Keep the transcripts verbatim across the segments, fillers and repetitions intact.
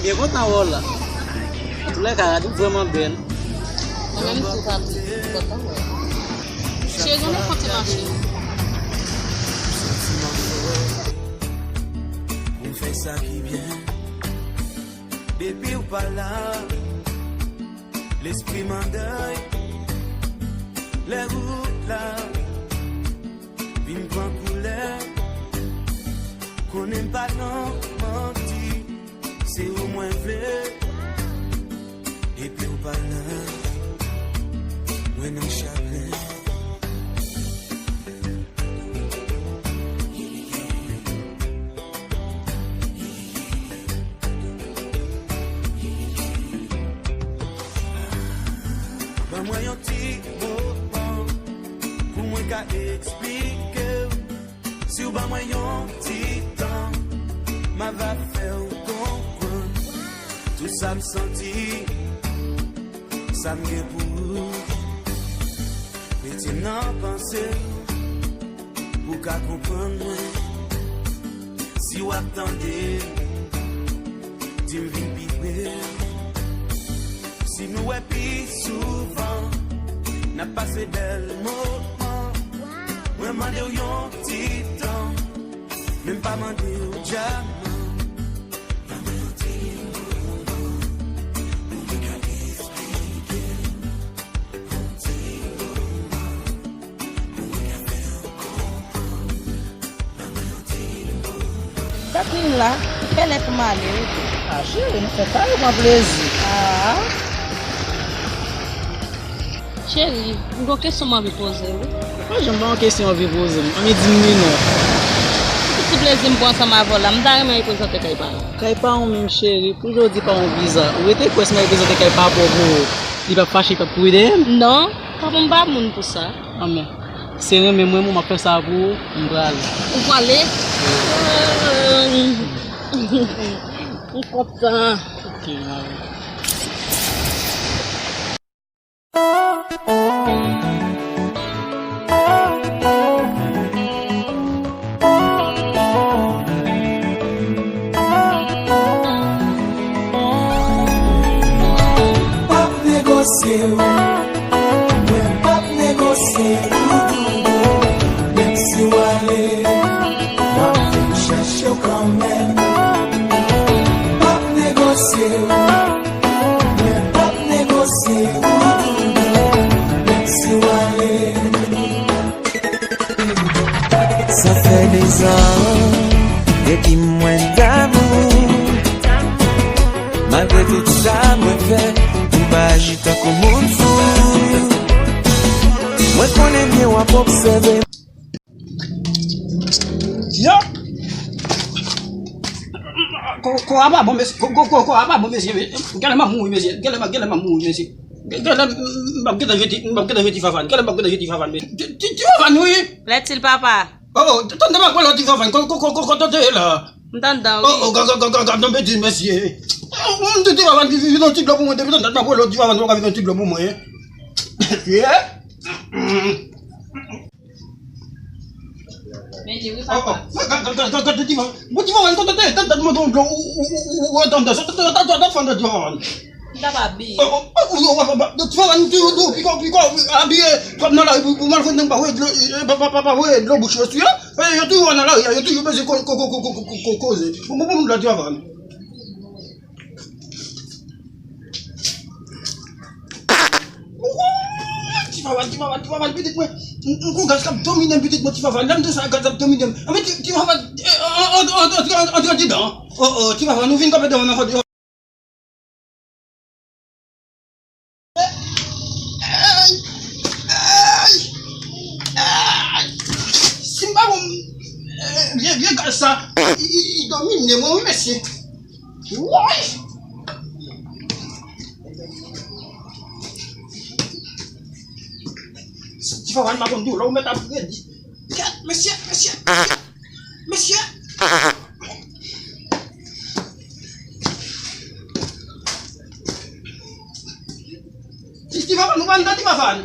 Byen kontan wè w la. Antoulèka, rad ou vrèman bèl. Mwen menm tou, papi, m kontan wè w. Cheri, gade kote mache. Pou m fè sa ki byen. Depi w pa la, lespri m an dèy. Lè wout la vin pran koulè. Konnen m pa nan manti, se ou mwen vle. Depi w pa la, mwen nan chagren. Ban mwen yon ti moman pou mwen ka eksplike w. Si w ban mwen yon ti tan, m ava fè w konprann tout sa m santi, sa m gen pou ou. Mete m nan panse w pou w ka konprann mwen. Si w ap tande, di m vin pi pre. Si nou wè pi souvan, n ap pase bèl moman. Mwen mande w yon ti tan, men m pa mande w dyaman. Jacqueline la, kèlè pou m ale wi. Ah, cheri, nou fè kare pran plezi. Ah. Cheri, m gen yon kesyon m anvi poze w wi. Pa janm pa yon kesyon anvi poze m. Anvi di m wi non. Pou ti plezi m pran ansanm avè w la, m ta renmen reprezante kay pa w. Kay pa w menm cheri, pou jodi pa yon viza. Ou rete kwè si m reprezante kay pa w pou ou, li p ap fache, li p ap kouri dèyè m? Non, pa pou m pa moun pou sa. Anmè, se renmen mwen, mwen, m ap fè sa pou ou, m prale. Ou prale? M kontan. Ok, m ale. P ap negosye w, mwen p ap negosye w, doudou. Menm si w ale, m ap vin chèche w kanmenm. P ap negosye w, mwen p ap negosye w, doudou. Menm si w ale. Sa fè dezan depi mwen damou. Malgre tout sa mwen fè, ou pa aji tankou moun fou. Mwen konnen byen w ap obsève. Yo! Ko, ko a pa bon, mesye. Ko, ko, ko, ko a pa bon, mesye. Genlè m ap mouri, mesye. Genlè m ap, genlè m ap mouri, mesye. Genlè m ap gentan jwe ti, m ap gentan jwe ti Fafane. Genlè m ap gentan jwe ti Fafane, mesye. Ti, ti, ti Fafane, wi. Lètil papa. Oh, oh, tande m ap pale ti Fafane. Ko, ko, ko, ko, kote w ye la? M t anndan, wi. Oh, oh, gad, gad, gad, gad, non, betiz, mesye. Oh, m di ti Fafane, vin yon ti dlo pou mwen. Depi tande m ap pale ti Fafane, ou ka vin yon ti dlo pou mwen. Mesye. Men di wi, papa. Gade, gade, gade, gade, Tivan. Bon, Tivan, mwen kontan, tande, tande, mwen don dlo, ou, ou, ou, ou, ou, tande, sa, tande, tande, tande, tande, Tivan. M ta pa bliye. Oh, oh, oh, oh, oh, oh, Tivan, nou di, nou di, piko, piko, abiye, kòm nan lari, pou, pou mal fè nèg pa voye dlo, eh, pa, pa, pa, pa voye dlo bouch yo sou yo. Eh, yo toujou nan lari, yo toujou bezwen ko, ko, ko, koze. Bon, bon, bon, la, Tivan. Ti Favan, ti Favan, ti Favan, pitit mwen. M, m, gon gaz k ap domine m, pitit mwen, ti Favan. Lè m di sa, gaz ap domine m. Anben, ti, ti Favan, eh, an, an, antre andedan. Oh, oh, ti Favan, nou vin kanpe devan nan fòt. Ay! Ay! Ay! Si m pa bon, eh, vye, vye gaz sa, i, i, i domine mwen, wi, mesye. Woy! Ti Favan, m pa konn di w, lè w mèt ap redi. Gad, mesye, mesye, mesye, mesye. Ti, ti Favan, nou pa anndan, ti Favan.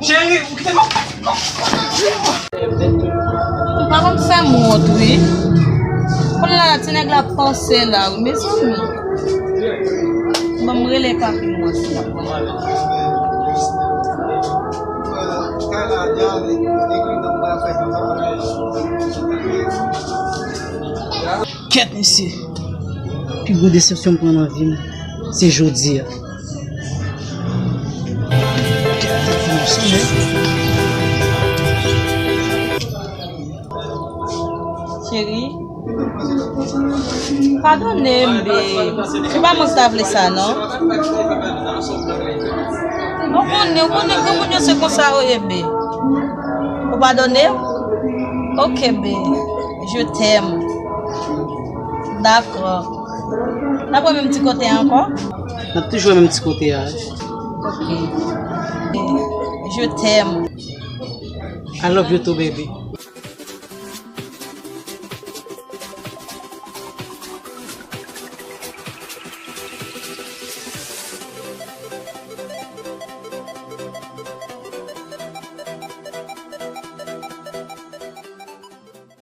Cheri, ou kite m. Ou pa konn fè m wont, wi. Kounye a la, ti nèg la panse la, wi, mezanmi. Ban m rele papi m wè si l ap konn. Kèt mesye. Pi gwo desepsyon m pran nan vi m, se jodi a. Cheri, padone m, babe. Se pa mwen ki ta vle sa, non. Ou konnen, ou konnen granmoun yo se konsa yo ye, babe. Ou padone m? Ok, babe. Je t'aime. Dakò. N ap wè menm ti kote a ankò? N ap toujou wè menm ti kote a. Ok. Je t'aime. I love you too, baby.